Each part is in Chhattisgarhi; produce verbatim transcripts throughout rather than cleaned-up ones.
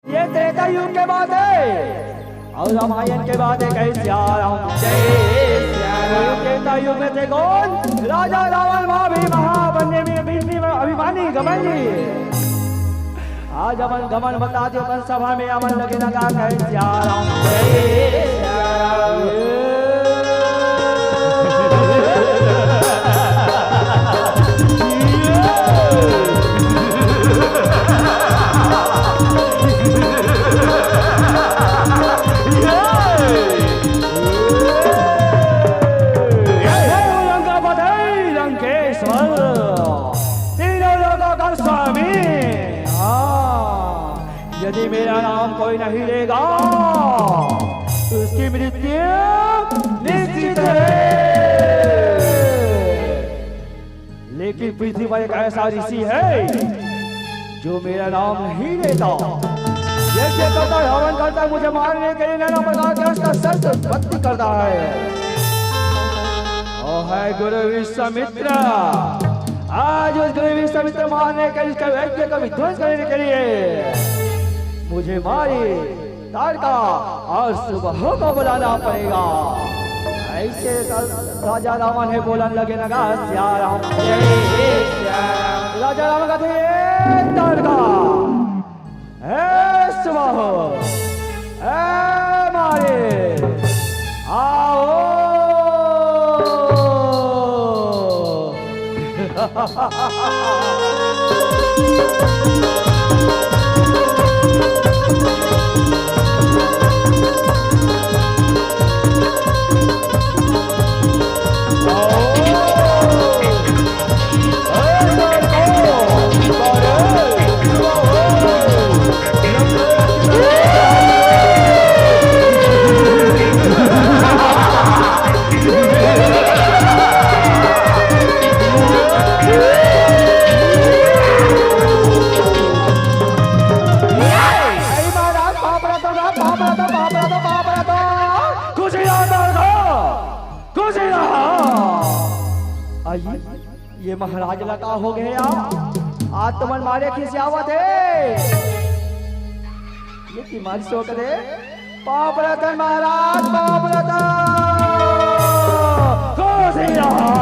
ये त्रेता युग के बात है और रामायण के बात है। कहे सिया राम। जय सिया राम। त्रेता युग में थे कौन? राजा रावण, माँ भी महाबन्य में, भीम में अभिमानी घमंडी। आज अपन घमंड बता दे, अपन सभा में अमन लगे लगा। कहे सिया राम। जय सिया राम। जय हो लंकापति लंकेश्वर, तीनों लोगों का स्वामी। हाँ, यदि मेरा नाम कोई नहीं लेगा, तो उसकी मृत्यु निश्चित है। लेकिन पृथ्वी पर एक ऐसा ऋषि है जो मेरा नाम नहीं लेता। यज्ञ करता है, हवन करता है, मुझे मारने के लिए नाना प्रकार के अस्त्र शस्त्र उत्पत्ति करता है। और है गुरु विश्वामित्र। आज उस गुरु विश्वामित्र मारने के लिए, उसका यज्ञ का विध्वंस करने के लिए मुझे मारे ताड़का और सुबाहु को बुलाना पड़ेगा। ऐसे रा-, राजा रावण हे बोलन लगे लगा, सिया राम। जय सिया राम। राजा रावण कहते, "ए ताड़का, ए सुबाहु, ए मारे, आओ।" अरे महाराज, पाप रहता ना, पाप रहता, पाप रहता, पाप रहता। खुशी रहा, खुशी रहा। अरे, ये महाराज ला का हो गया? आज तो मन मारे खिसियावत हे। ये की मारी सो करे? पाप रतन महाराज, पाप रतन। खुशी रहा।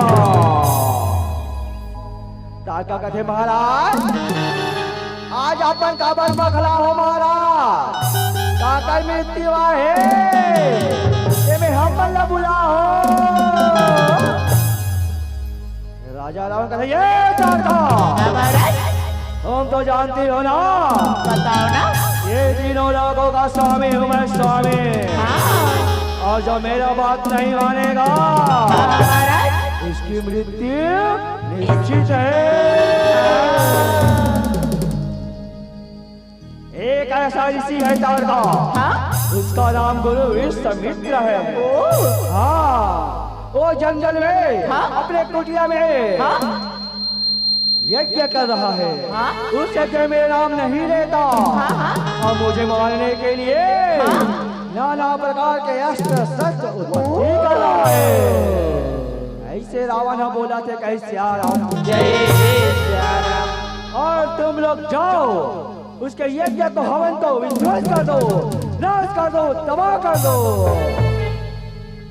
ताड़का कथे महाराज, आज अपन काबर बखला हो महाराज? काकर मृत्यु आहे? एमे हमन ला बुला हो। राजा रावण कथे, "ये ताड़का, हाँ महाराज। तुम तो जानती हो ना, बताओ ना। ये तीनों लोगों का स्वामी हूँ मैं, स्वामी। हाँ। और जो मेरा बात नहीं मानेगा, हाँ महाराज। इसकी मृत्यु निश्चित है।" एक ऐसा ऋषि है ताड़का, हाँ? उसका नाम गुरु विश्वामित्र है। ओ। हाँ, वो जंगल में, हाँ? अपने कुटिया में, हाँ? यज्ञ कर रहा है। हाँ? उस यज्ञ में नाम नहीं लेता। हाँ, हाँ। और मुझे मारने के लिए, हाँ? नाना प्रकार के अस्त्र शस्त्र उत्पत्ति कर रहा है। ऐसे रावण बोला थे, "कहे सिया राम।" जय सिया राम। और तुम लोग जाओ, उसके यज्ञ को, हवन को विध्वंस कर दो, नाश कर दो, तबाह कर दो।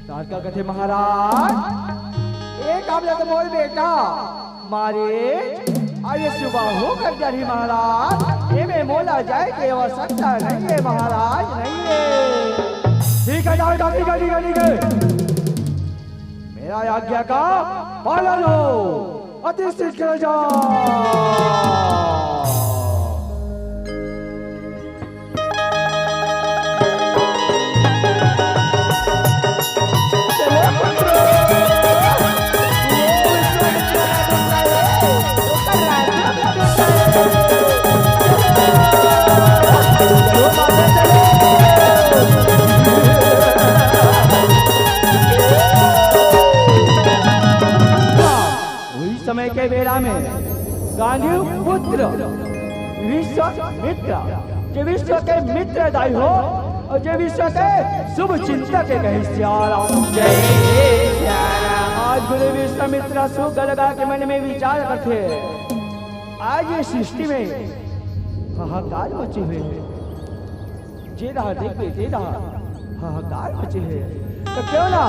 ताड़का कथे, "महाराज, एक काम ला तो मोर बेटा मारे, अरे सुबाहु कर जाही महाराज, ये में मोला जाए के आवश्यकता नहीं है महाराज, नहीं है।" ठीक है ताड़का, ठीक है, ठीक है, ठीक है। मेरा आज्ञा का पालन हो, अति शीघ्र जाओ। उही समय के बेरा में गांडीव पुत्र विश्वामित्र, जे विश्व के मित्र दाई हो और जे विश्व के शुभ चिंतक हे, कहे सिया राम। जय सिया राम। आज गुरु विश्वामित्र सुख लगा के मन में विचार करथे, आज ये सृष्टि में हाहाकार मचे हुए हे। जे रहा, देख बे, जे रहा, हाहाकार मचे हे। त क्यों ना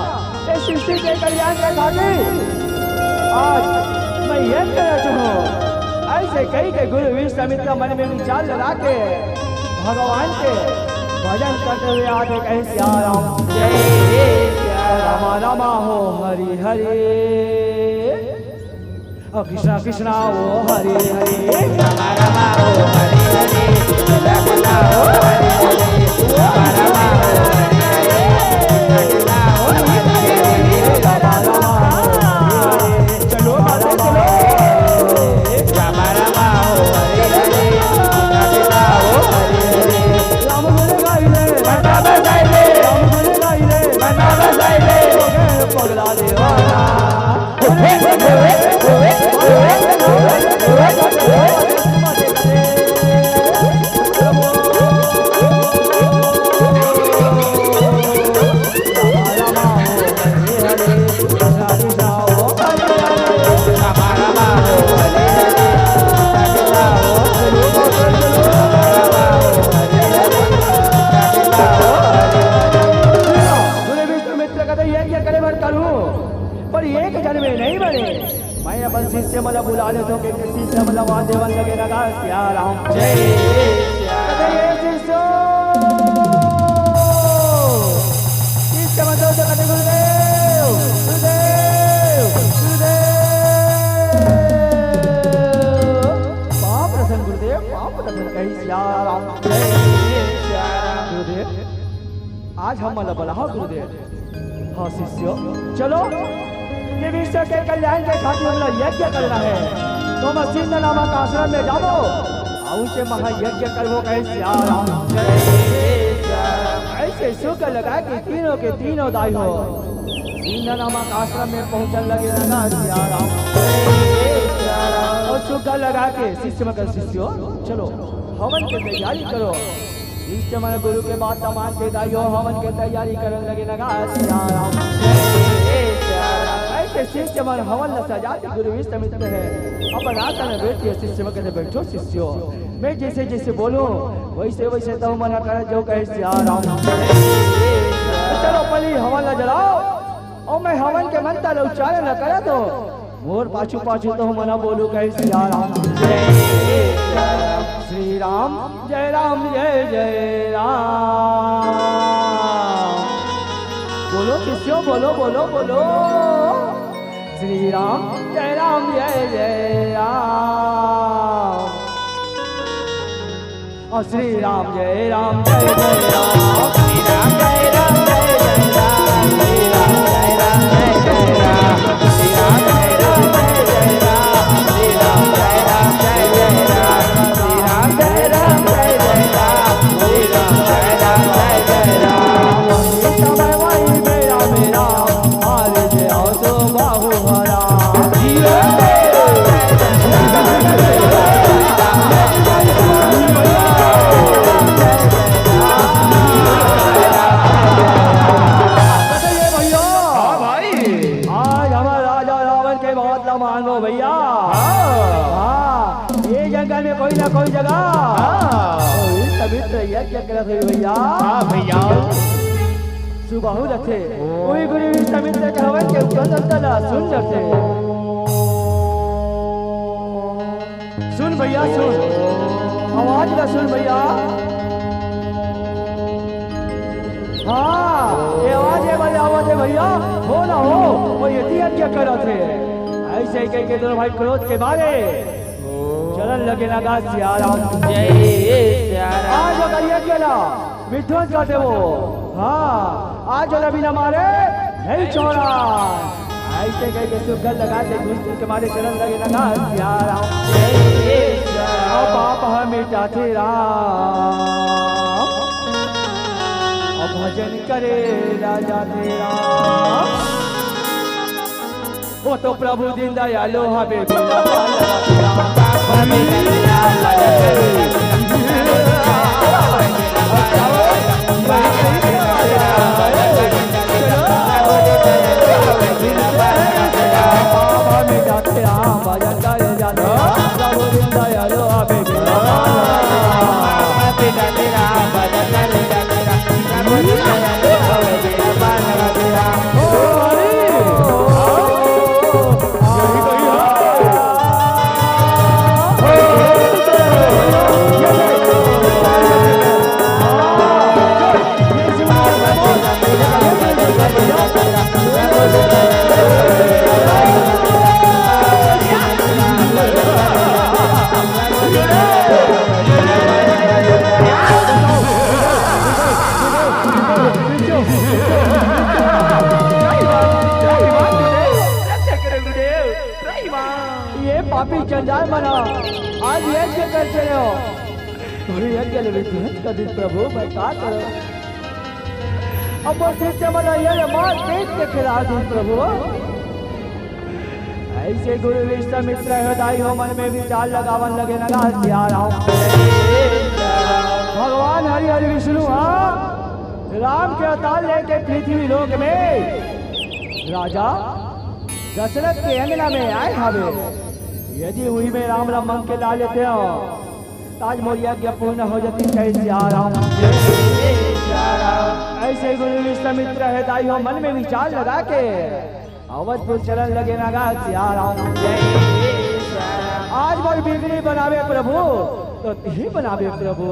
ए सृष्टि के कल्याण के खातिर आज मैं यज्ञ रचहूँ। अइसे कहिके गुरु विश्वामित्र मन में विचार लगा के भगवान के भजन करते हुए आगे कहे, सिया राम जय सिया राम। रामा रामा हो हरि हरि। ओ कृष्णा कृष्णा ओ हरे हरे। रामा रामा ओ हरे हरे। कृष्णा कृष्णा ओ हरे हरे। रामा रामा ओ हरे हरे। कृष्णा कृष्णा ओ हरे हरे। रामा रामा ओ हरे हरे। चलो बाबा चलो। रामा रामा ओ हरे हरे। कृष्णा कृष्णा ओ हरे हरे। राम बोले गाई रे। बता बजाई रे। राम बोले गाई रे। बता बजाई रे। हो गए पगला दीवाना। बोले विश्वामित्र का तो यज्ञ करे बर करूं, पर एक जन में नहीं बने। मैं अपन शिष्य मन ला बुला लेथों, के शिष्य मन ला वाद्य बजाए लगे लगा, सिया राम जय सिया राम। ये शिष्य, शिष्य मन ला कथे गुरुदेव, गुरुदेव, गुरुदेव। पाँव परथन गुरुदेव, पाँव परथन, कही सिया राम जय सिया राम। गुरुदेव, आज हमन ला बलाहा गुरुदेव। हाँ शिष्य, चलो, ये विश्व के कल्याण के खातिर हमला यज्ञ करना हे। तो हम सिंध नामक आश्रम में जाबो, अउ उनसे महायज्ञ करबो, कहे सिया राम। अइसे सुग्घर लगा के तीनों के तीनों दाई हो सिंध नामक आश्रम में पहुंचन लगे लगा, सिया राम। अउ सुग्घर लगा के शिष्य मन कथे, शिष्य, चलो, हवन के तैयारी करो। शिष्य मन गुरु के बात ला मान के दाई हो हवन के तैयारी करन लगे लगा, सिया राम। अइसे शिष्य मन हवन ला सजा के गुरु विश्वामित्र हे अपन आसन में बैठ के शिष्य मन कथे, बैठो शिष्यो, मैं जइसे जइसे बोलूं वइसे वइसे तहूं मन करत जाओ, कहे सिया राम। चलो पहली हवन ला जलाओ अउ मैं हवन के मंत्र ला उच्चारण ला करत हों। मोर पाछू पाछू तहूं मन बोलू, कहे सिया राम। जय सिया राम। श्री राम जय राम जय जय राम। बोलो शिष्यो, बोलो, बोलो, बोलो। श्री राम जय राम जय जय राम। और श्री राम जय राम जय जय राम। श्री राम जय राम जय जय राम। श्री राम जय राम जय जय राम। श्री राम जय राम जय जय राम। श्री राम जय राम जय जय राम। श्री राम जय राम जय जय राम। श्री राम जय राम जय जय राम। वही समय वही मेरा मेरा। बताइए भैया। हाँ भाई। आज हमारे राजा रावण के बात ला मानो भैया। हाँ। हाँ, ये जंगल में कोई ना कोई जगह। हाँ। तो इस पवित्र यज्ञ करत हे भैया। हाँ भैया। सुबाहु रथे। ओ। कोई गुरु विश्वामित्र के हवन के उपकरण ला सुन रथे। सुन भैया सुन, आवाज ला सुन भैया। हाँ, ये आवाज ये वाली आवाज हे भैया, हो ना हो, वो यति यज्ञ करत हे। अइसे कहिके दोनों भाई क्रोध के मारे चलन लगे लगा सिया राम। जय सिया राम। आज ओकर यज्ञ ला विध्वंस कर देबो। हाँ, आज ओला बिना मारे नहीं छोड़ा। अइसे कहिके सुग्घर लगा के घुस के मारे चलन लगे लगा सिया राम। जय सिया राम। अब पाप ह मिटाथे राम, अब भजन करे राजा थे राम। वो तो प्रभु दीन दयालु हमें बिना आज यज्ञ कर चले हो, तोरे यज्ञ ले विध्वंस कर दिस प्रभु, मैं का करूं? अब वो शिष्य मन ये मार पीट के खिला दिस प्रभु। ऐसे गुरु विश्वामित्र हृदय हो मन में विचार लगावन लगे नगा सिया राम। भगवान हरि हरि विष्णु हा राम के अवतार लेके पृथ्वी लोक में राजा दशरथ के अंगना में आए हवे। यदि उही में राम राम मन के ला लेते हो, त आज मोर यज्ञ पूर्ण हो जाती। जय सिया राम। ऐसे गुरु विश्वामित्र हृदय हो मन में विचार लगा के अवधपुर चलन लगे नगा सिया राम। आज मोर बिगड़ी बनावे प्रभु, तो तिही बनावे प्रभु,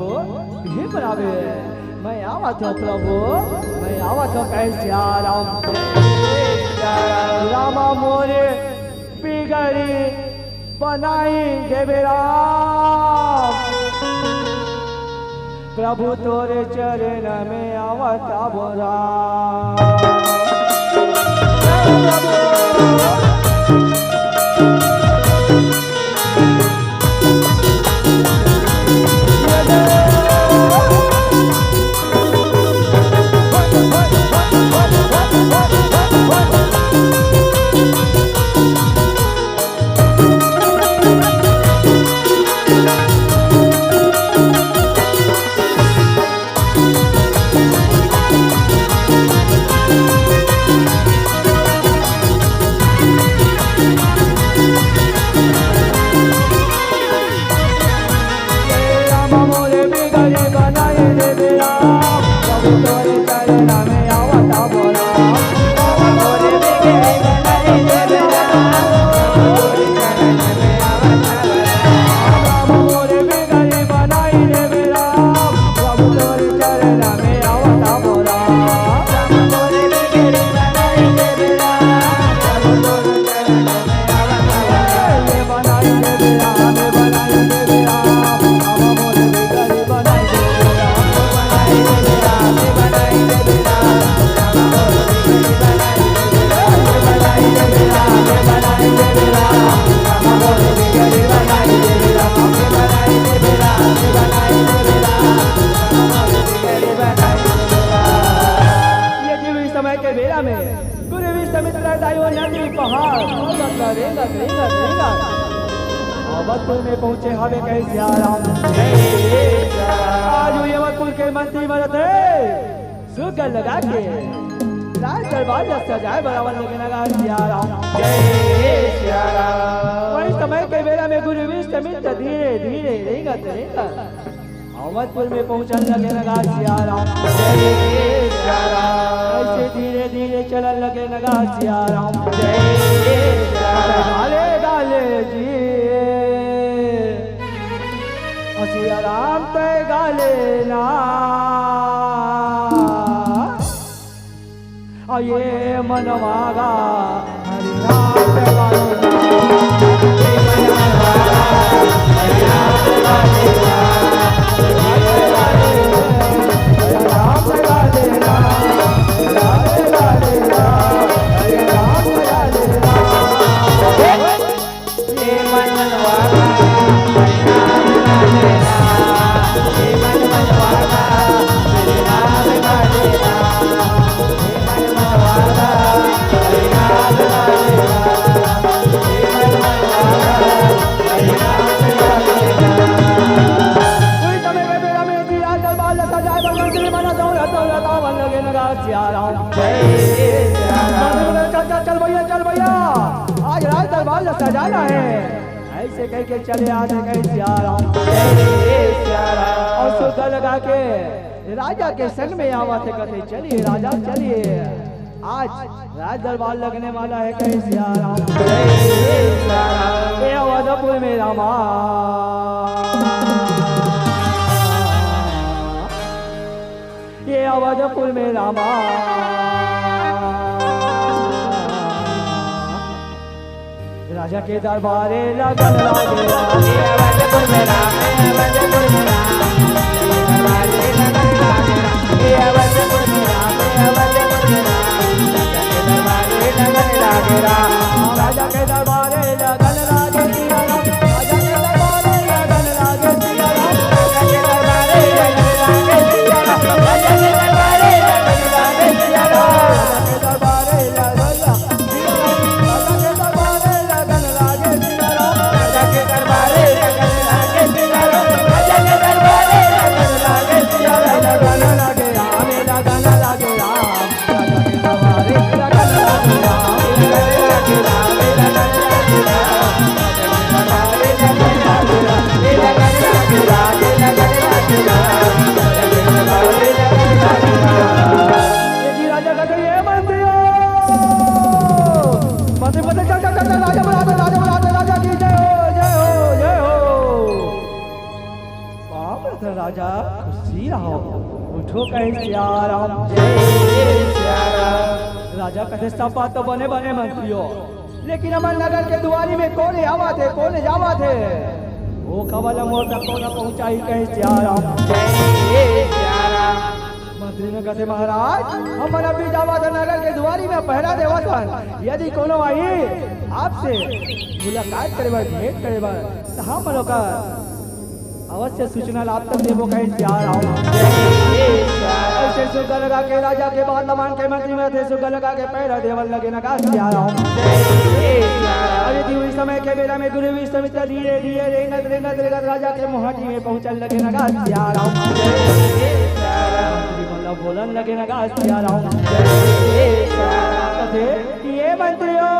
तिही बनावे। मैं आवत हूँ प्रभु, मैं आवत हूँ। कहे सिया राम। रामा मोरे बिगड़ी बनाई देवे राम। प्रभु तोरे चरण में आवत बोरा। ये जीव इस समय के बेरा में गुरु विश्वामित्र दाई वो नदी पहाड़ रेंगत, रेंगत, रेंगत, रेंगत अवधपुर में पहुंचे हवे। कहे सिया राम। आज वो अवधपुर के मंत्री मरत है सुगल लगा के राज दरबार ला सजाए बराबर लगे नगा सिया राम। जय सिया राम। वही समय के बेरा में गुरु विश्वामित्र धीरे धीरे रेंगत रेंगत अवधपुर में पहुंचन लगे नगा सिया राम। जय सिया राम। ऐसे धीरे धीरे चलन लगे नगा सिया राम। जय सिया राम। गाले गाले जी सिया राम ते गाले ना। अये मनवागा हरि नाम गालो ना। उही समय के बेरा में यदि राज दरबार ल सजाए बर मंत्री मन दौड़त दौड़त आवन लगे नगा सिया राम। जय सिया राम। चल, चल, चल भैया, चल भैया, आज राज दरबार ल सजाना है। ऐसे कह के चले आथे कहे सिया राम। जय सिया राम। और सुगल लगा के राजा के संग में आवत हे, कथे चलिए राजा चलिए, आज राज दरबार लगने वाला है कहे सिया राम। जय सिया राम। ये अवधपुर में रामा, ये अवधपुर में रामा, राजा के दरबारे लगन लागे। राजा के दरबारे लगन लागे। राजा, खुशी रहो। उठो, कहे सिया राम। जय सिया राम। राजा कथे, सब बात तो बने बने मंत्री हो, लेकिन हमर नगर के दुआरी में कोने आवत हे, कोने जावत हे, ओ खबर ला मोर तक कोन पहुंचाही, कहे सिया राम। जय सिया राम। मंत्री मन कथे, महाराज, हमन अभी जावत हन नगर के दुआरी में पहरा देवत हन, यदि कोनो आही आपसे मुलाकात करे बर, भेंट करे बर, त हमन ओकर अवश्य सूचना ला तक देबो, कहे सिया राम। अइसे सुग्घर लगा के राजा के बात ल मान के मंत्री मन अइसे सुग्घर लगा के पहरा देवन लगे न गा सिया राम। अरे दिवई समय के बेरा में गुरु विश्वामित्र धीरे धीरे रेंगत रेंगत रेंगत राजा के मुहाटी में पहुंचन लगे न गा सिया राम। मंत्री मन ल बोलन लगे न गा सिया राम। कथे, ये मंत्री हो।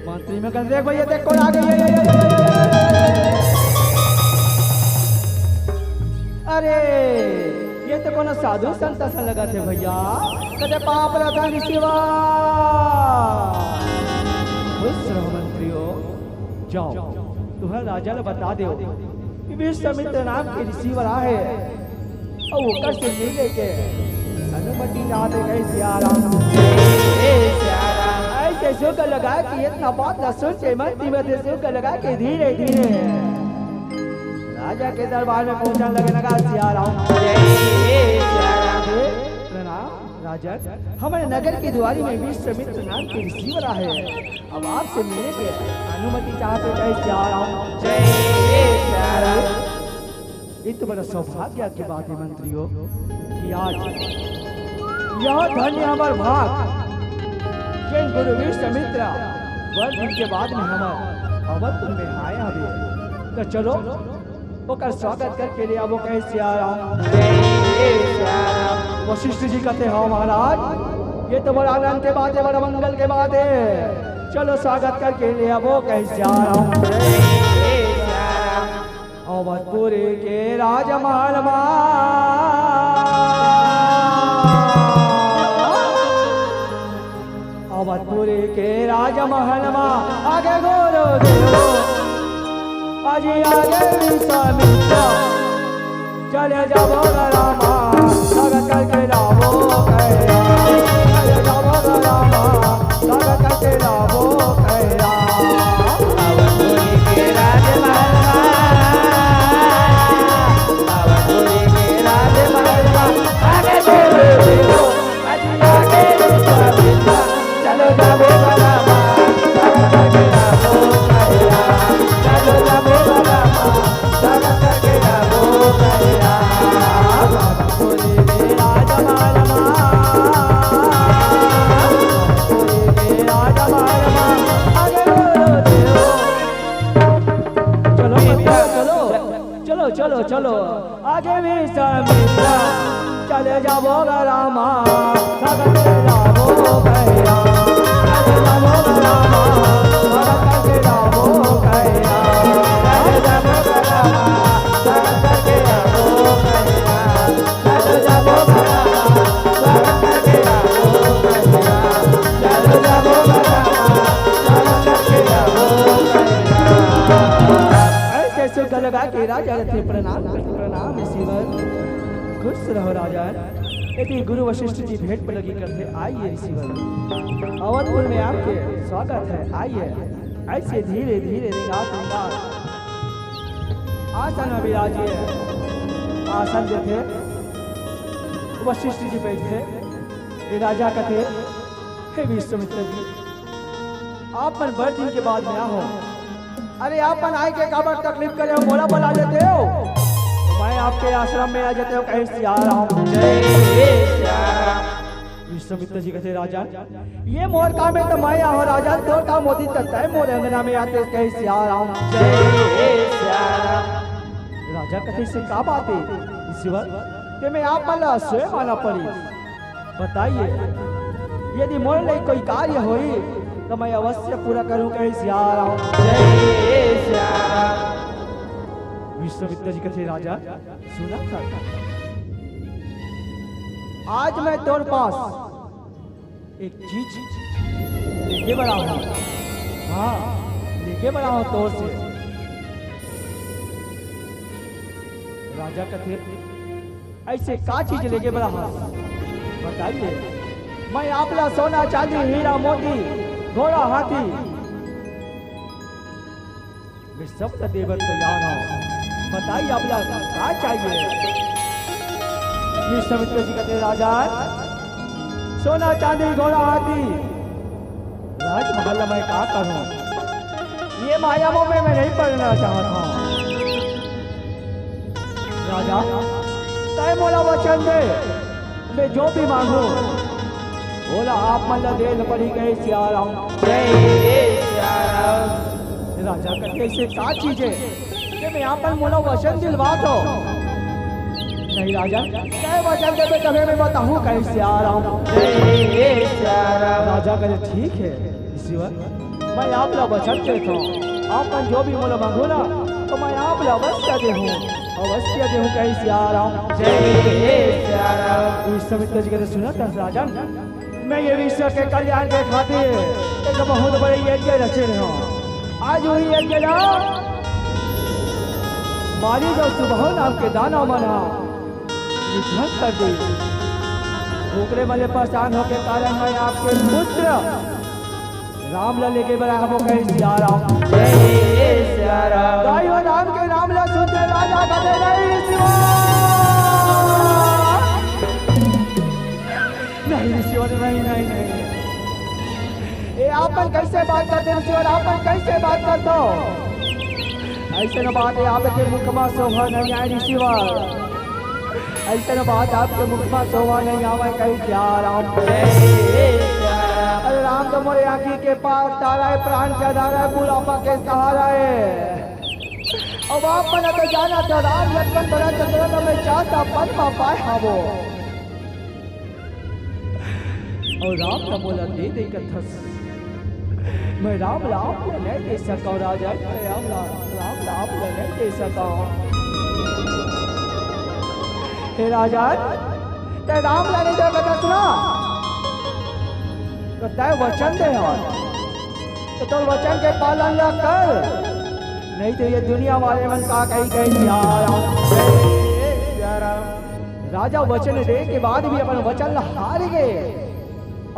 मंत्री मन कथे, देख भैया, देख कोन आ गे, ये, ये, ये, ये, ये। अरे, ये तो कोनो साधु संत असन लगत हे भैया। कथे, पाप रतन ऋषिवर। खुश रहो मंत्री हो। जाओ, तुंहर राजा ल बता देव कि विश्वामित्र नाम के ऋषिवर आहे, अउ ओकर से मिले के अनुमति चाहत हे, कहे सिया राम। अइसे सुग्घर लगा के इतना बात ला सुन के मंत्री मन अइसे सुग्घर लगा के धीरे धीरे राजा के दरबार में पहुंचन लगे न गा सिया राम। प्रणाम राजन, हमर नगर के दुआरी में विश्वामित्र नाम के ऋषिवर आहे। अब आपसे मिले के अनुमति चाहत हे, कहे सिया राम। जय सिया राम। ये तो बड़ा सौभाग्य की बात है मंत्री हो कि आज यह धन्य हमर भाग, जेन गुरु विश्वामित्र बड़ दिन के बाद में हमर अवधपुर में आए हवे। तो चलो ओकर स्वागत करके ले आबो, कहे सिया राम। जय सिया राम। वशिष्ठ जी कथे, हाँ महाराज, ये तो बड़ा आनंद के बात है, बड़ा मंगल के बात है। चलो स्वागत करके ले आबो, कहे सिया राम। जय सिया राम। अवधपुर के राजमहल मा, अवधपुर के राजमहल मा आगे गुरुदेव, अजी आगे विश्वामित्र। चले जाबो ग रामा, स्वागत करके लाबो कहे राम। चले जाबो ग रामा, स्वागत करके लाबो कहे राम। अवधपुरी के राजमहल मा, अवधपुरी के राजमहल मा, आगे बोलो देखो, अजी आगे विश्वामित्र। चलो जाबो ग रामा, स्वागत करके लाबो कहे राम। चलो जाबो ग रामा, स्वागत करके लाबो कहे राम। चलो, चलो, चलो, चलो, चलो, चलो, आगे विश्वामित्र, चले जाबो ग रामा, स्वागत करके लाबो कहे राम। चले जाबो ग रामा, स्वागत करके लाबो कहे राम। चले जाबो ग रामा, स्वागत करके लाबो कहे राम। अइसे सुग्घर लगा के राजा रथे, प्रणाम करथे, प्रणाम ऋषिवर। खुश रहो राजा। यदि गुरु वशिष्ठ जी भेंट पर लगी करथे, आइए ऋषिवर, अवधपुर में आपके स्वागत है, आइए। अइसे धीरे धीरे रिंगात रिंगात आसन में विराजिए। आसन देथे, वशिष्ठ जी बैठे। ये राजा कथे, हे विश्वामित्र जी, आप मन बड़ दिन के बाद में आए हो। अरे आप मन आए के काबर तकलीफ करे हो, मोला बला लेते हो, मैं आपके आश्रम में आ जाते हो, कहे सिया राम। जय सिया राम। विश्वामित्र जी कथे, राजा, ये मोर काम है तो मैं आहो राजा, तोर काम होती तो तय मोर अंगना में आते, कहे सिया राम। जय सिया राम। राजा कथे, से का बात है ऋषिवर, ते में आप मन ला स्वयं आना पड़ी। बताइए, यदि मोर ले कोई कार्य होई तो मैं अवश्य पूरा करूं, कहे सिया राम। जय सिया राम। विश्वामित्र जी कथे, राजा सुना था, आज मैं तोर पास एक चीज लेके बड़ा हूँ। हाँ, लेके बड़ा हूँ तोर से। राजा कथे, "ऐसे का चीज लेके बड़ा हस? बताइए, मैं आप ला सोना, चांदी, हीरा, मोती, घोड़ा, हाथी, मैं सब ला देबर तैयार हूँ। बताइए, आप ला का चाहिए?" विश्वामित्र जी कथे, "राजा, सोना, चांदी, घोड़ा, हाथी, राजमहल मैं का करूं? ये माया मोह में मैं नहीं पड़ना चाहता हूं। राजा, तय मोला वचन दे, मैं जो भी मांगू, ओला आप मन ला देन पड़ी," कहे सियाराम। जय सियाराम। राजा कथे, "ऐसे का चीज है?" कि मैं आप मन मोला वचन दिलवा दो। नहीं राजन, तय वचन देबे तभे मैं बताहूँ, कहे सियाराम। जय सियाराम। राजा कहे, "ठीक है ऋषिवर, मैं आप ला वचन देता हूँ, आप मन जो भी मोला मांगो ना, तो मैं आप ला अवश्य देहूँ, अवश्य देहूँ," कहे सियाराम। जय सियाराम। विश्वामित्र जी कथे, "सुनत हस राजन, मैं ये विश्व के कल्याण के खातिर एक बहुत बड़े यज्ञ रचे रहे हूँ। आज वही यज्ञ ना मारी जो सुबह नाम के दानव मन हा विध्वंस कर दी। ओकरे मन ले परेशान होके कारण मैं आपके पुत्र राम ला लेके बड़ा हमो कहे सियाराम।" जय सियाराम। दाई हो राम के नाम ला सुनते राजा कथे, "नहीं शिवा।" नहीं ऋषिवर, नहीं, नहीं, नहीं। ए, आप मन कैसे बात करते ऋषिवर, आप मन कैसे बात करते हो? ऐसे न बात है, आपके मुख में शोभा नहीं आए ऋषिवर, ऐसे न बात आपके मुख में शोभा नहीं आवे, कहे सियाराम। अरे राम तो मोरे आँखी के पार तारा है, प्राण के आधार है, बुढ़ापा के सहारा है। अब आप मन तो जाना था, राम लक्ष्मण भरत शत्रुघ्न में चाहता पन पा पाए हावो। अउ राम ला मोला दे दे कथस। मैं राम ला आप ला नहीं दे सकौं राजा, मैं राम ला, राम ला आप ला नहीं दे सकौं। हे राजा, तैं राम ला नहीं दे कथस ना, तो तैं वचन दे हवस, तो तोर वचन के पालन ला कर, नहीं तो ये दुनिया वाले मन का कही कही सियाराम। राजा वचन दे के बाद भी अपन वचन ला हार गए,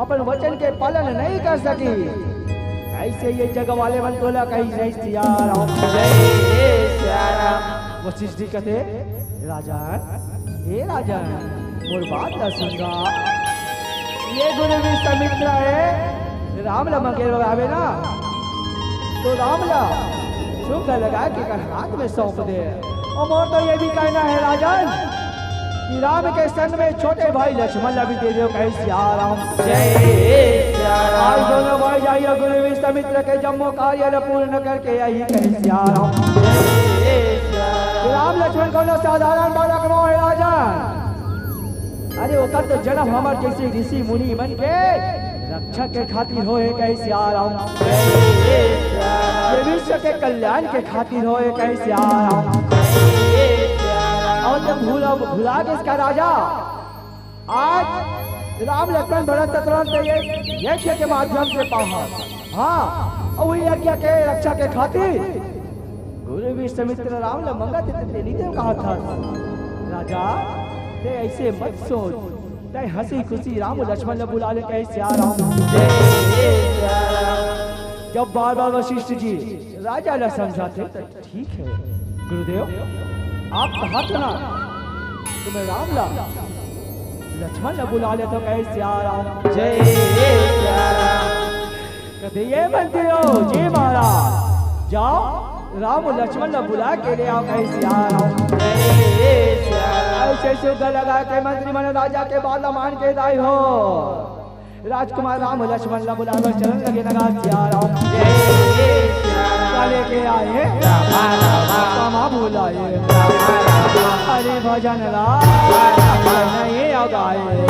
अपन वचन के पालन नहीं कर सकी। ऐसे ये जग वाले मन तोला कही नहीं सियाराम। जय सियाराम। वशिष्ठ जी कथे, "राजन, हे राजन, मोर बात ला सुन गा। ये गुरु विश्वामित्र हे, राम ला मंगे बर आवे ना, तो राम ला सुंग लगा के एकर हाथ में सौंप दे।" अउ मोर तो ये भी कहना हे राजन कि राम के संग में छोटे भाई लक्ष्मण ला भी दे दो, कहे सियाराम। जय सियाराम। आज दोनों भाई जाइए गुरु विश्वामित्र के जम्मो कार्य ला पूर्ण करके आही, कहे सियाराम। जय सियाराम। राम लक्ष्मण कोनो साधारण बालक नो हे राजन। अरे ओकर तो जन्म हमर जैसे ऋषि मुनि मन के रक्षा के खातिर होए, कहे सियाराम। ये विश्व के कल्याण के खातिर होए, कहे सियाराम। अउ तैं भूला, भुला गेस का राजा, आज राम लक्ष्मण भरत शत्रुघ्न तैं ये यज्ञ के माध्यम से पाहा। हाँ, अउ वही यज्ञ के रक्षा के खातिर गुरु विश्वामित्र राम ला मंगत हे, तैं नइ देव कहा था। राजा, तैं ऐसे मत सोच, तैं हंसी खुशी राम लक्ष्मण ला बुला ले, कहे सियाराम। जब बार बार वशिष्ठ जी राजा ला समझाथे, ठीक है गुरुदेव, आप कहा था ना, तो मैं राम ला लक्ष्मण ला बुला लेथों, कहे सियाराम। जय सियाराम। कथे, "ये मंत्री हो जी महाराज, जाओ राम लक्ष्मण ला बुला के ले आओ, कहे सियाराम।" जय सियाराम। ऐसे सुग्घर लगा के मंत्री मन राजा के बात ला मान के दाई हो राजकुमार राम लक्ष्मण ला बुलावे चलन लगे नगा सियाराम। जय सियाराम। काले के आए रामा रामा। रामा बुलाए रामा रामा। हरि भजन ला रामा रामा। नहीं अगाए।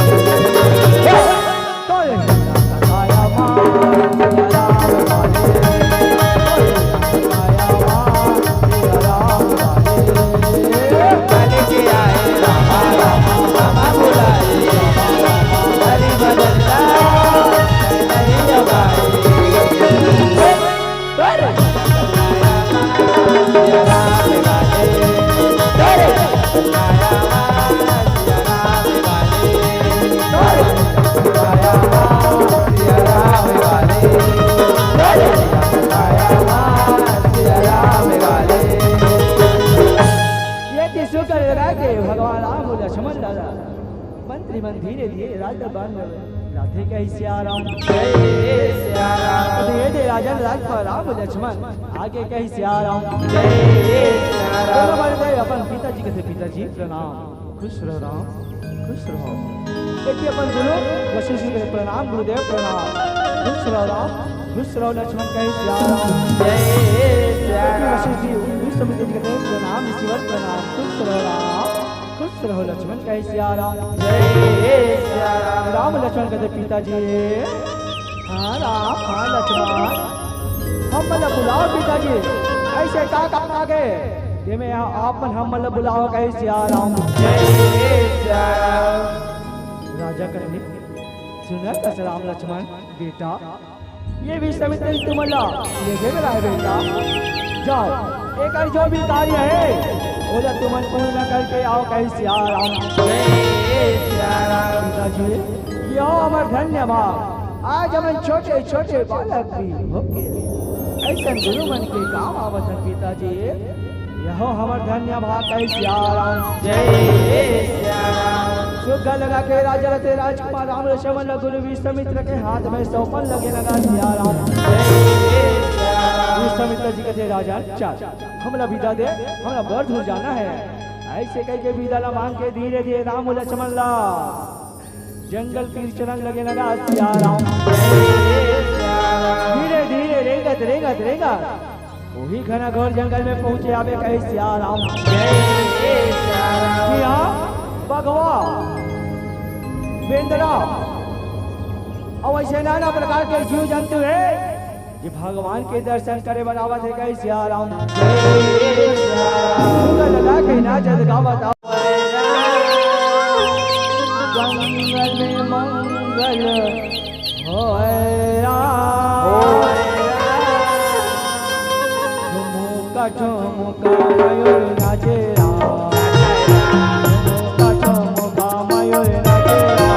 धीरे धीरे राज दरबार में जाथे कहे सिया राम। जय सिया राम। धीरे धीरे राजन राज पर राम लक्ष्मण आगे कहे सिया राम। जय सिया राम। दोनों बार गए अपन पिताजी कथे, पिताजी प्रणाम, खुश रहो राम, खुश रहो। देखिए अपन गुरु वशिष्ठ जी कथे, प्रणाम गुरुदेव प्रणाम, खुश रहो राम, खुश रहो लक्ष्मण कहे सिया राम। जय सिया राम। वशिष्ठ जी विश्वामित्र जी कथे, प्रणाम ऋषिवर प्रणाम, खुश रहो राम, खुश रहो लक्ष्मण कहे सिया राम। जय सिया राम। राम लक्ष्मण कथे, पिताजी, हाँ राम, हाँ लक्ष्मण, हम मन ला बुलाओ पिताजी, ऐसे का काम आ गए, ये में आप मन हम मन ला बुलाओ कहे सिया राम। जय सिया राम। राजा कथे, सुनत हस राम लक्ष्मण, बेटा, ये विश्वामित्र जी तुमन ला लेगे बर आए बेटा। जाओ, एकर जो भी कार्य हे, ओला तुमन पूर्ण करके आओ, कहे सिया राम। जय सिया राम। पिताजी, यह हमर धन्य भाग, आज हमन छोटे छोटे बालक भी होके अइसन गुरु मन के काम आवत हन पिताजी। यहो हमर धन्य भाग कहे सिया राम। जय सिया राम। सुग्घर लगा के राजा रथे राजकुमार राम लक्ष्मण ल गुरु विश्वामित्र के हाथ में सौंपन लगे लगा सिया राम। जय सिया राम। विश्वामित्र जी कथे, राजन चल, हमला विदा दे, हमला बड़ दूर जाना हे। अइसे कहिके विदा ला मांग के धीरे धीरे राम लक्ष्मण ला जंगल तीर चलन लगे लगा सिया राम। धीरे धीरे रेंगत रेंगत रेंगत वही घना घोर जंगल में पहुंचे आबे कहे सिया राम। सिया, बघवा, बेंदरा, अउ अइसे नाना प्रकार के जीव जंतु हे, जे भगवान के दर्शन करे बर आवत हे कहे सिया राम। सुग्घर लगा के नाचत गावत आवत। जंगल में मंगल होय राम। ठुमुका ठुमुका मयूर नाचे राम। ठुमुका ठुमुका मयूर नाचे राम।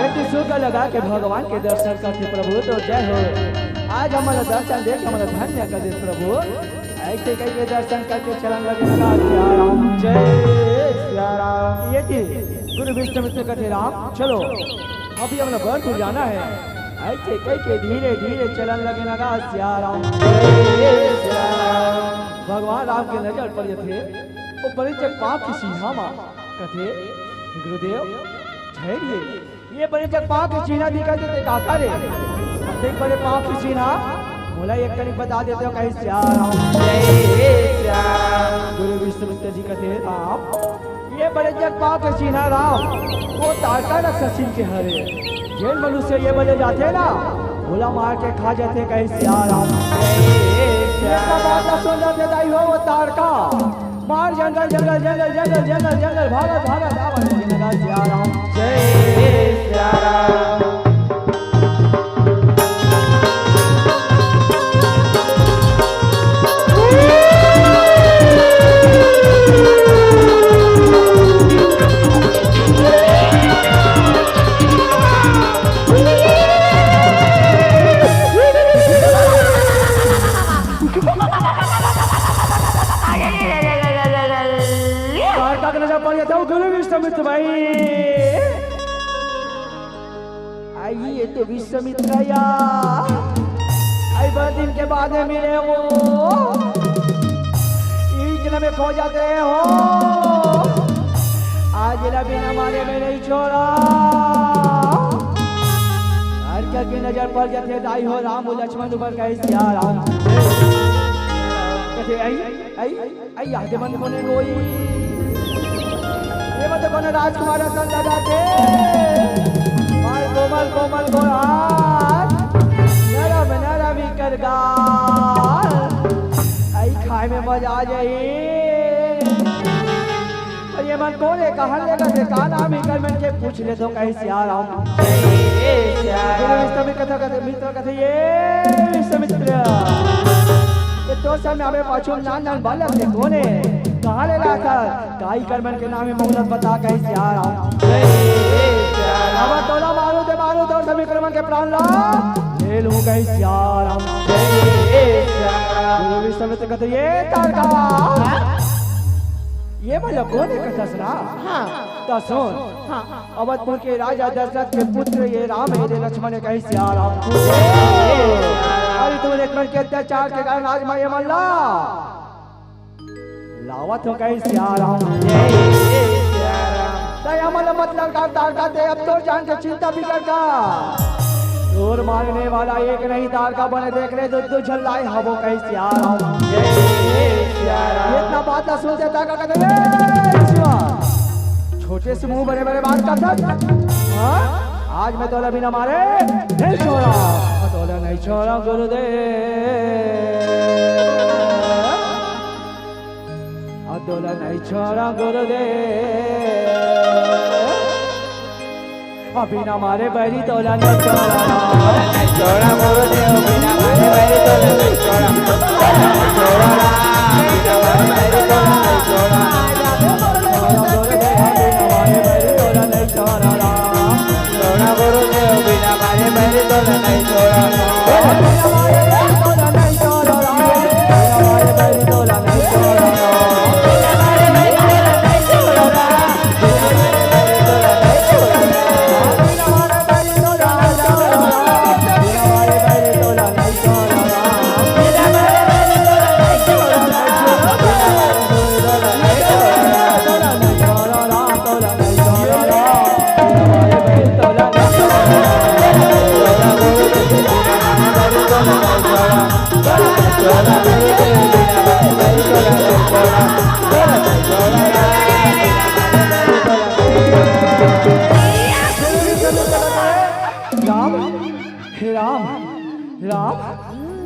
एती सुग्घर लगा के भगवान के दर्शन करथे प्रभु, तो जय हो। आज हमन ला दर्शन देख हमन ला धन्य कर दे प्रभु। अइसे कहिके दर्शन करके चलन लगे लगा सिया राम। जय सिया राम। एती गुरु विश्वामित्र कथे राम, चलो, अभी हमन ला बड़ दूर जाना हे। अइसे कहिके धीरे धीरे चलन लगे लगा सिया राम। जय सिया राम। भगवान राम के नजर पड़ जथे, वो बड़े जग पाँव के चिन्हा मा कथे, गुरुदेव, ठहरिए, ये बड़े जग पाँव के चिन्हा दिखत हे, ते काकर ए? अतेक बड़े पाँव के चिन्हा, मोला एक कनिक बता देते हो, कहे सिया राम। जय सिया राम। गुरु विश्वामित्र जी कथे, राम, ये बड़े जग पाँव के चिन्हा राम, वो ताड़का राक्षसी के हरे। जेन मनुष्य ये बले जाथे ना, ओला मार के खा जाथे, कहे सिया राम। ये बात ला सुन लेते दाई हो, वो ताड़का मार जंगल, जंगल, जंगल, जंगल, जंगल, जंगल, भागत, भागत, आवत, जंगल, सिया राम। जय सिया राम। नजर पड़ जाता हूँ गुरु विश्वामित्र भाई। आई ये तो विश्वामित्र या, आई बहुत दिन के बाद में मिले हो, इतने में खो जाते हो। आज ये बिना मारे में नहीं छोड़ा। हर क्या की नजर पड़ जाते दाई हो राम लक्ष्मण ऊपर कहे सिया राम। कहते आई, आई, आई याद मन कोने कोई। ये मत कोने राजकुमार सन लगा के। मार कोमल कोमल गोरार। नरम नरम ही कर गाल। आई खाए में मजा आ जाई। अरे ये मन कोन हे, कहाँ ले गे, का नाम हे, कर मन के पूछ ले तो कहे सिया राम। गुरु विश्वामित्र कथा कथे, मित्र कथे, ये विश्वामित्र, ये तोर सामने आवे पाछू नान नान बालक हे, कोन हे, कहाँ ले गे था, काई कर मन के नाम हे, मोहलत बता कहे सिया राम। अब तोला मारू ते मारू, तोर सभी कर मन के प्राण ला ले लूं कहे सिया राम। गुरु विश्वामित्र कथे, ये तारका, ये मतलब कोन हे कथस ना? हाँ। त सुन, हाँ। अवधपुर के राजा दशरथ के पुत्र ये राम हे, ये लक्ष्मण हे कहे सिया राम। अरे तुम लक्ष्मण के अत्याचार के कारण आज मैं ये मन ला लावत हो कहे सिया राम। त ये मन ला मत ललकार तारका ते, अब तोर जान के चिंता फिकर का। तोर मारने वाला एक नहीं तारका बने देख ले, दू दू झन लाए हबो कहे सिया राम। इतना बात ला सुनते तारका कहते, "ए शिवा, छोटे से मुंह बड़े बड़े बात करथस, हाँ? आज मैं तोला बिना मारे नहीं छोड़ा, तोला नहीं छोड़ा गुरुदेव, तोला नहीं छोड़ा गुरुदेव।" बिना मारे बैरी तोला नहीं छोड़ा। छोड़ा गुरुदेव, बिना मारे बैरी तोला नहीं छोड़ा। छोड़ा राम, बिना मारे बैरी तोला नहीं छोड़ा। छोड़ा गुरुदेव, बिना मारे बैरी तोला नहीं छोड़ा राम। छोड़ा गुरुदेव, बिना मारे बैरी तोला नहीं छोड़ा। बिना मारे बैरी तोला नहीं छोड़ा राम। बिना मारे बैरी तोला नहीं छोड़ा राम। राम, हे राम, राम,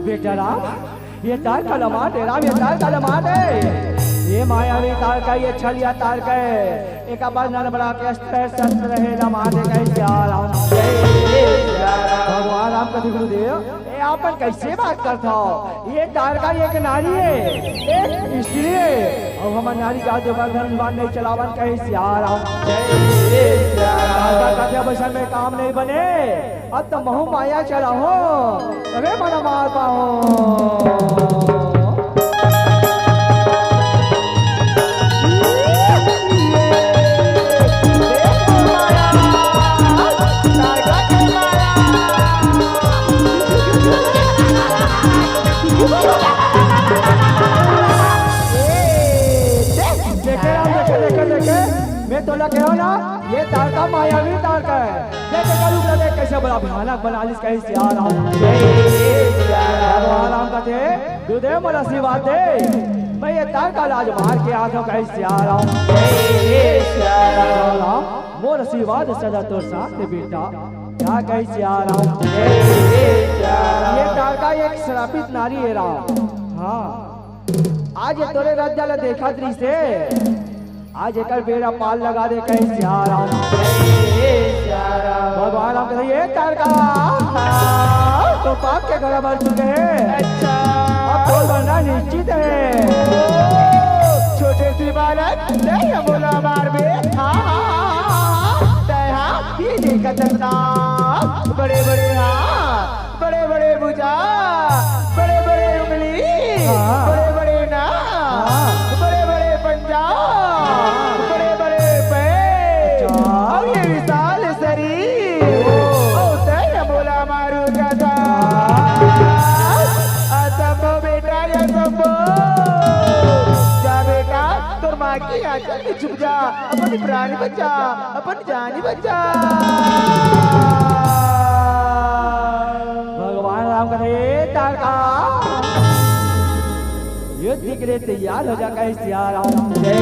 बेटा राम, ये तारका ला मार दे राम, ये तारका ला मार दे। ये मायावी तारका, ये छलिया तारका हे। एका बंधन बना के अस्त्र शस्त्र हे ला मार दे कहे सिया राम। भगवान राम कथे गुरुदेव, ए, आपन कैसे बात करत हो? ये तारका एक नारी हे, एक स्त्री हे। अब हमर नारी जात के बंधन बांध नहीं चलावन कहे सिया राम। तारका कथे अब अइसन में काम नहीं बने, अब तो महू माया चलाहूं, तभे मन मार पाहूं। देखे राम, देखे, देखे, देखे, मैं तोला कहेंव ना, ये तारका मायावी तारका हे। देख, देख, रूप ला देख, कइसे बड़ा भयानक बना लिस, कहे सिया राम। भगवान राम कथे, गुरुदेव मोर आशीर्वाद दे, मैं ये तारका ला आज मार के आथंव, कहे सिया राम। राम, मोर आशीर्वाद सदा तोर साथ हे बेटा, का कहे सिया राम। ये तारका एक श्रापित नारी हे राम। हाँ, आज ये तोरे रद्दा ला देखत रहिसे, आज एकर बेड़ा पार लगा दे, कहे सिया राम। भगवान राम कहे, "ये तारका, तो पाप के घड़ा भर चुके हैं। अच्छा। अब तो मरना निश्चित है।" छोटे से बालक, नहीं बोला मार बे। हाँ, हाँ, हाँ, हाँ, हाँ। तय हाँ, ये देखत ना, बड़े बड़े हाथ, बड़े बड़े भुजा, बड़े बड़े उंगली, हाँ। बड़े बड़े नाक, हाँ। बड़े बड़े पंजा, हाँ। बड़े बचा, अपन प्राण बचा, अपन जान बचा। भगवान राम कथे, तारका, युद्ध के लिए तैयार हो जा, कहे सिया राम। जय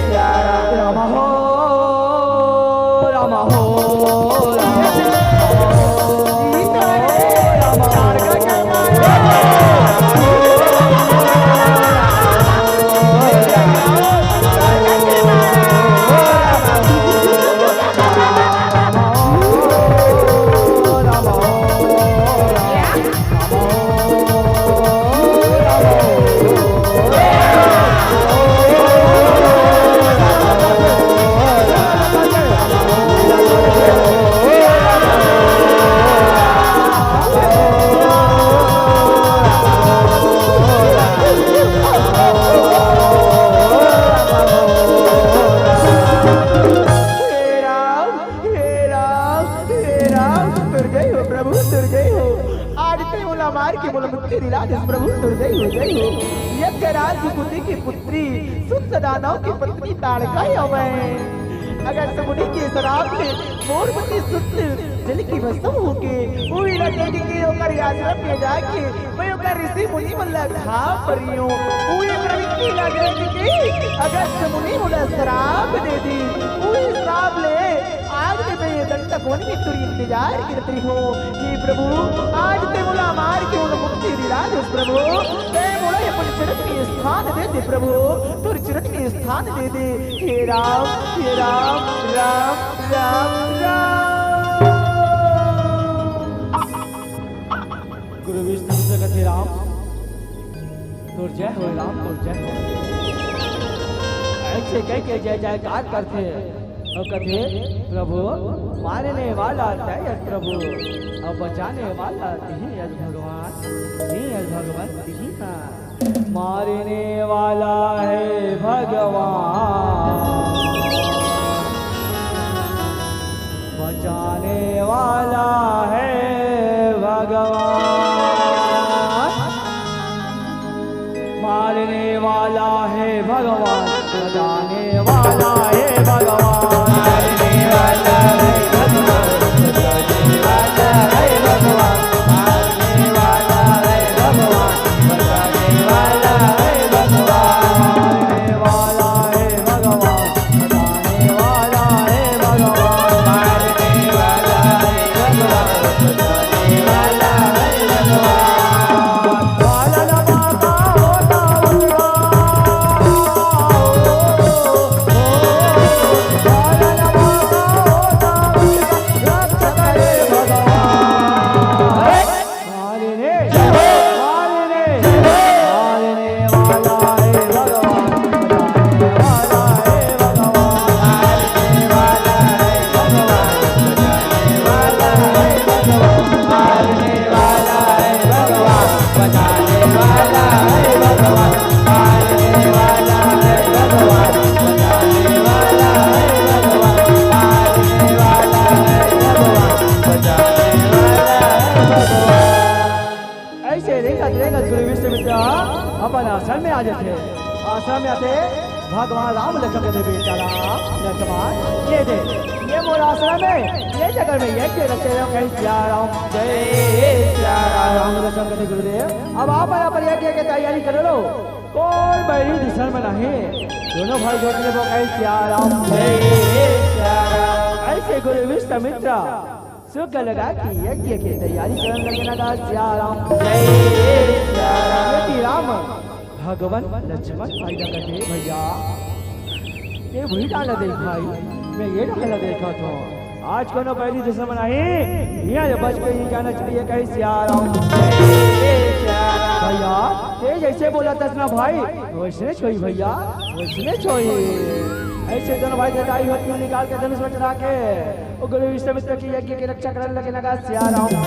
सिया राम। राम हो, राम हो, राम हो। हे राम, हे राम, हे राम, तोर जय हो प्रभु, तोर जय हो। आज तैं मोला मार के मोला मुक्ति दिला देस प्रभु, तोर जय हो, जय हो। यज्ञराज कुंती के पुत्री, सुत दानव के पत्नी ताड़का हवय। अगस्त्य मुनि के श्राप ले मोर पति सुत जल के भस्म होके, उही ला देख के ओकर आश्रम में जाके मैं ओकर ऋषि मुनि मन ला खा परियों। उही प्रवृत्ति ला देख के अगस्त्य मुनि मोला श्राप दे दी। उही श्राप ले आज ले मैं ये दंडक वन में तोर इंतजार करत रहिहों। हे प्रभु, आज तैं मोला मार के मोला मुक्ति दिला देस प्रभु। तैं मोला अपन चरण में स्थान दे दे प्रभु, तोर चरण में स्थान दे दे। हे राम, हे राम, राम, राम, राम। गुरु विष्णु से कथे राम, तोर जय हो राम, तोर जय हो। ऐसे कह के जय जयकार करथे अउ कथे, प्रभु, मारने वाला तैं अस प्रभु, अउ बचाने वाला तिही अस भगवान, तिही अस भगवान, तिही ना। मारने वाला है भगवान, बचाने वाला है भगवान। मारने वाला है भगवान, बचाने वाला है भगवान। मारने वाला है भगवान, बचाने वाला है भगवान। मारने वाला है भगवान, बचाने वाला है भगवान। मारने वाला है भगवान, बचाने वाला है भगवान। मारने वाला है भगवान, बचाने वाला है भगवान। ऐसे रेंगत रेंगत गुरु विश्वामित्र अपन आश्रम में आ जाथे। आश्रम में आथे, भगवान राम लक्ष्मण के देवे चला लक्ष्मण, ये दे, ये मोर आश्रम है, ये जगह में ये के रचे रहो, कहे सिया राम। जय सिया राम। लक्ष्मण के गुरुदेव, अब आप अपन यज्ञ के तैयारी कर लो। कोई बैरी दुश्मन में नहीं, दोनों भाई जोड़ ले वो कहे सिया राम। जय सिया राम। ऐसे गुरु विश्वामित्र सुख लगा कि यज्ञ के तैयारी करन लगे लगा सिया राम। जय सिया राम। यदि राम भगवान लक्ष्मण भाई का कथे, भैया, ये वही डाला देख भाई, मैं ये डाला देखा था। आज कोनो बैरी दुश्मन नहीं, यहाँ ले बच के ही जाना चाहिए, कहे सिया राम। जय सिया राम। भैया, ये जैसे बोला तस ना भाई, वैसने छोई भैया, वैसने छोई। ऐसे दोनों भाई गदाई होती निकाल के धनुष चला के वो गुरु विश्वामित्र के यज्ञ की रक्षा करने लगे लगा सिया राम। गुरु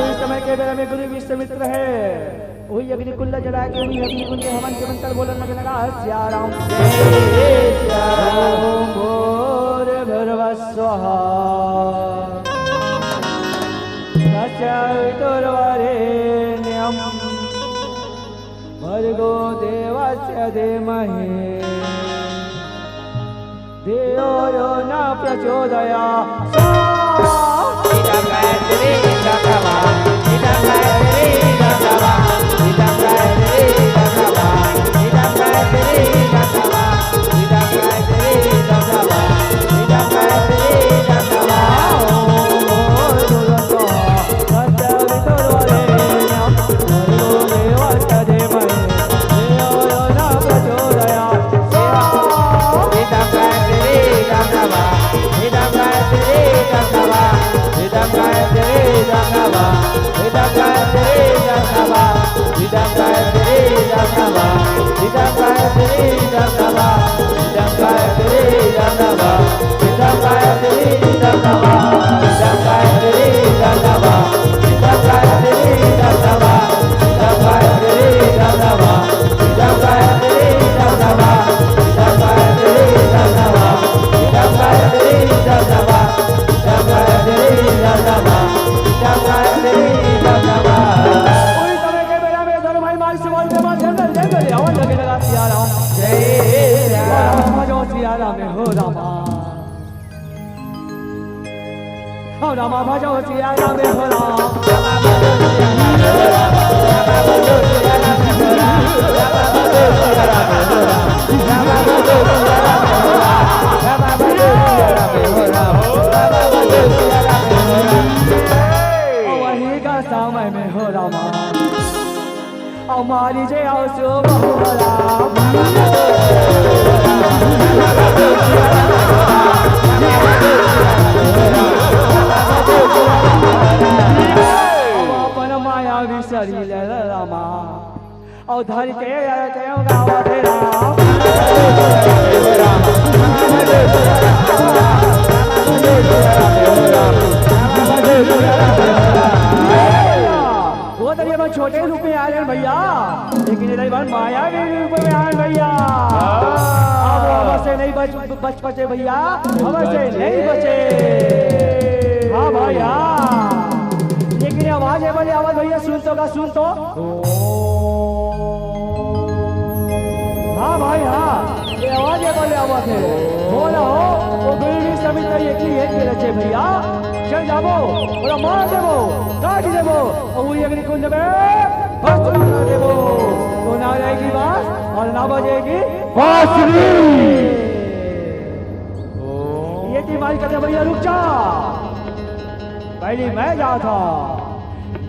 इस समय के बेरा में गुरु विश्वामित्र है, वही अग्नि कुंड जला के वही अग्नि कुंड के हवन के मंत्र बोलन लगे लगा सिया राम। ओम भूर्भुवः स्वः तत्सवितुर्वरेण्यं भर्गो देवस्य धीमहि चोदया। पूरी तरह के बेरा में धर्म भाई मार से बोलते मार जंगल जंगल आवाज लगे लगा सिया राम। जय सिया राम। भजो सिया राम हो रामा। हो रामा भजो सिया राम हो राम। वही का समय में हो रामा। अउ मारी जे आंसू बहुरा। अउ अपन माया बिसरी ले रामा। अउ धर के आके गावत हे राम। वो तो ये बस छोटे रूप में आए हैं भैया, लेकिन इधर बार माया भी रूप में आए हैं भैया। अब वो हमसे नहीं बच, बच बचे भैया, हमसे नहीं बचे। हाँ भाई हाँ, लेकिन ये आवाज है बोले आवाज भैया सुन तो का सुन तो। हाँ भाई हाँ, ये आवाज है बोले आवाज है। बोला हो, वो गुरु भी समित ये की एक रचे भैया। चल जाबो, ओला मार देबो, काट देबो, अउ उही अग्नि कुंड में भस्म कर देबो। तो ना रहेगी बांस अउ ना बजेगी बांसुरी। ये तीन भाई कहते भैया रुक जा, पहली मैं जात हंव।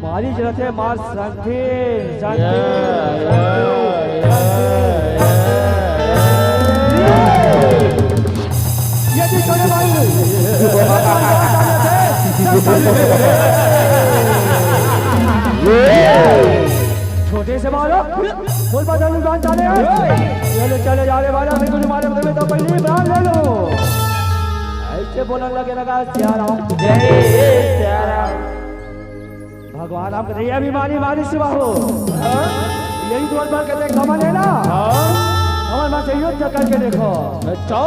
मारी जरूरत है मार संथी, संथी, संथी, संथी। ये जी छोटे भाई। छोटे से मारो। बोल बदल जान जाने। ये ले चले जा रे वाला, मैं तुझे मारे बदल में तो पहले ही प्राण ले लो। ऐसे बोलन लगे लगा सिया राम। जय सिया राम। भगवान राम कहते, "ये अभिमानी मारी सिवा हो।" हाँ? यही द्वार पर कहते, "कमल है ना? हाँ। कमल में से युद्ध करके देखो।" अच्छा।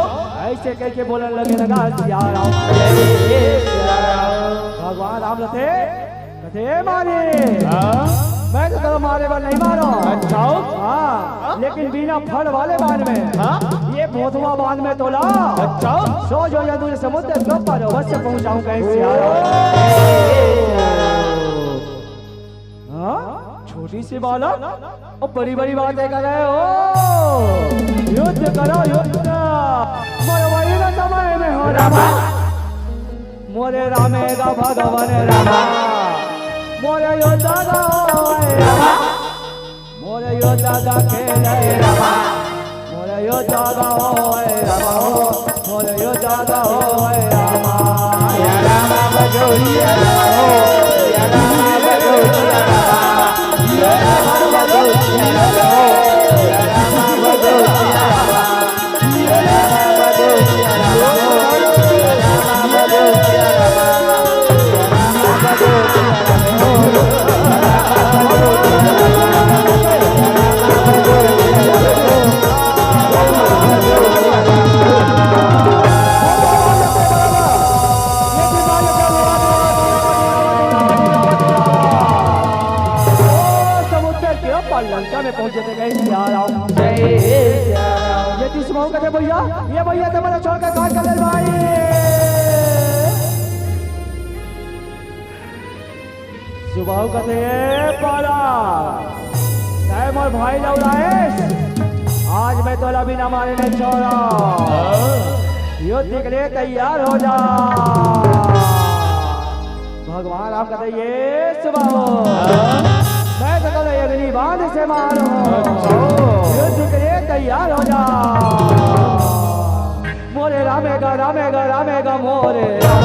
ऐसे कह के बोलन लगे लगा सिया राम। जय सिया राम। भगवान राम रहते, कहते, "ए मारी, हाँ। मैं तो तेरा मारे बर नहीं मारो।" अच्छा। हाँ, लेकिन बिना फल वाले बाण में, हाँ। ये भोथवा बाण में तोला। अच्छा। सौ जो जदू समुद्र के ऊपर अवश्य पहुंचाऊं कहीं सिया राम। हाँ? छोटी सी बालक और बड़ी बड़ी बातें कर रहे हो। युद्ध करो, युद्ध। मरवाई ना समय में हो रामा। मोरे रामे गा भगवान रामा। मोरे योद्धा गा होए रामा। मोरे योद्धा गा खेले रामा। मोरे योद्धा गा होए रामा हो। मोरे योद्धा गा होए रामा। या रामा बजो, या रामा हो। या रामा बजो, या रामा। या रामा बजो, या रामा हो। या रामा बजो, या रामा। समुद्र के ऊपर लंका में पहुंचे थे, कहीं सिया राम। जय सिया राम। ये तीस मऊ कहते भैया, ये भैया तो मेरा छोड़ के कहाँ चले भाई? सुबाहू कथे, "ए पारा, तैं मोर भाई ल उड़ाएस, आज मैं तोला बिना मारे नइ छोड़ंव। युद्ध के लिए तैयार हो जा।" भगवान राम कथे, "ए सुबाहू, मैं तो तोला अग्नि बाण से मारूं। युद्ध के लिए तैयार हो जा।" मोरे रामे गा, रामे गा, रामे गा, मोरे राम।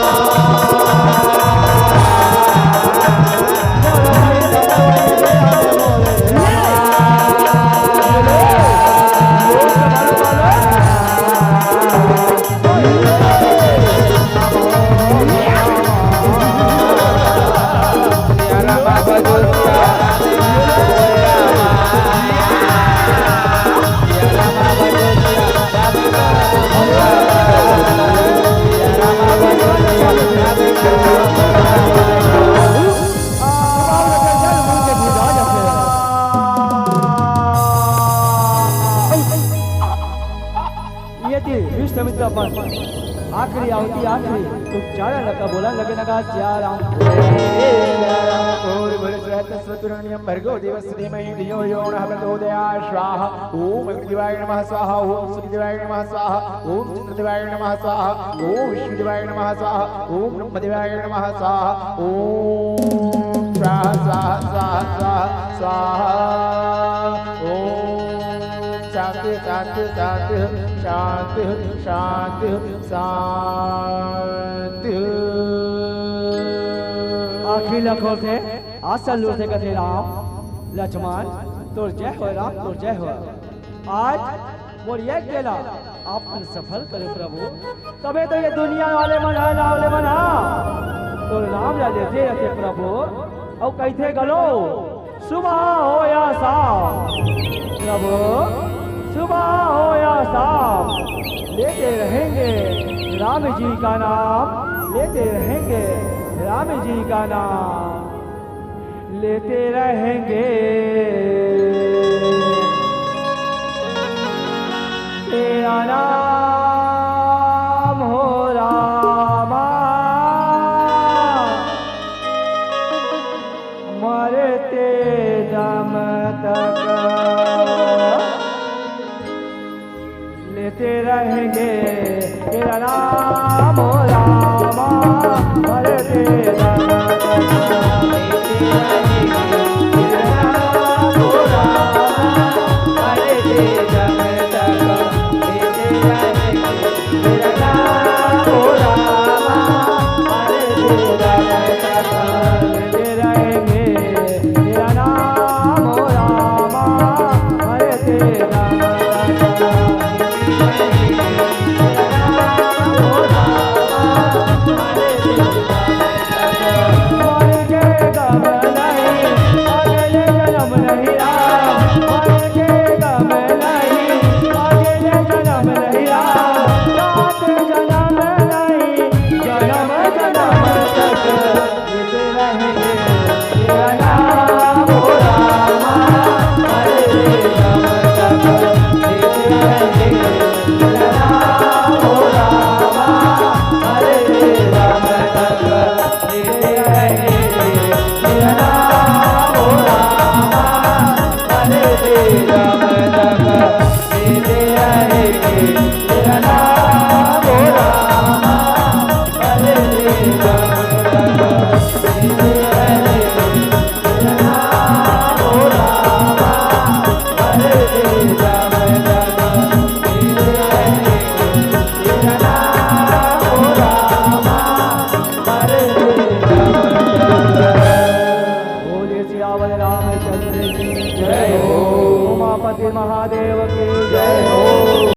ये थी विश्वामित्र पंत। आखिरी आहुति, आखिरी उच्चारण लगा बोला लगे नगा, "जय राम।" ओम भूर्भुवः स्वः तस्सवितुर्वरेण्यं भर्गो देवस्य धीमहि धियो यो नः प्रचोदयात्। स्वाहा। ओम अग्निदेवाय नमः स्वाहा, ओम सूर्यदेवाय नमः स्वाहा, ओम चंद्रदेवाय नमः स्वाहा, ओम विष्णुदेवाय नमः स्वाहा, ओम ब्रह्मदेवाय नमः स्वाहा, ओम स्वाहा, स्वाहा, स्वाहा, स्वाहा, स्वाहा। ओम शांति, शांति, शांति, शांति, शांति, शांति। आखिरी लखोर थे, आसन लूर थे कथे राम, लक्ष्मण, तोर जय हो राम, तोर जय हो। आज मोर यज्ञ ला अपन सफल करे प्रभु, तभे तो ये दुनिया वाले मन ह, वाले मन ह तोर नाम ला लेते रहिथे प्रभु। अउ कहिथे घलो, सुबह हो या शाम प्रभु, सुबह हो या शाम, लेते रहेंगे राम जी का नाम, लेते रहेंगे राम जी का नाम। लेते रहेंगे तेरा नाम हो रामा, मरते दम तक। लेते रहेंगे तेरा नाम, ओ रामा, मरते दम तक। लेते रहेंगे तेरा नाम, ओ रामा, मरते दम तक। लेते रहेंगे तेरा नाम, ओ रामा, मरते दम तक। लेते रहेंगे तेरा नाम, ओ रामा, मरते दम तक। मर के गम नहीं, अगले जन्म नहीं राम। मर के गम नहीं, अगले जन्म नहीं राम। रात जन्म नहीं, जन्म जन्म तक।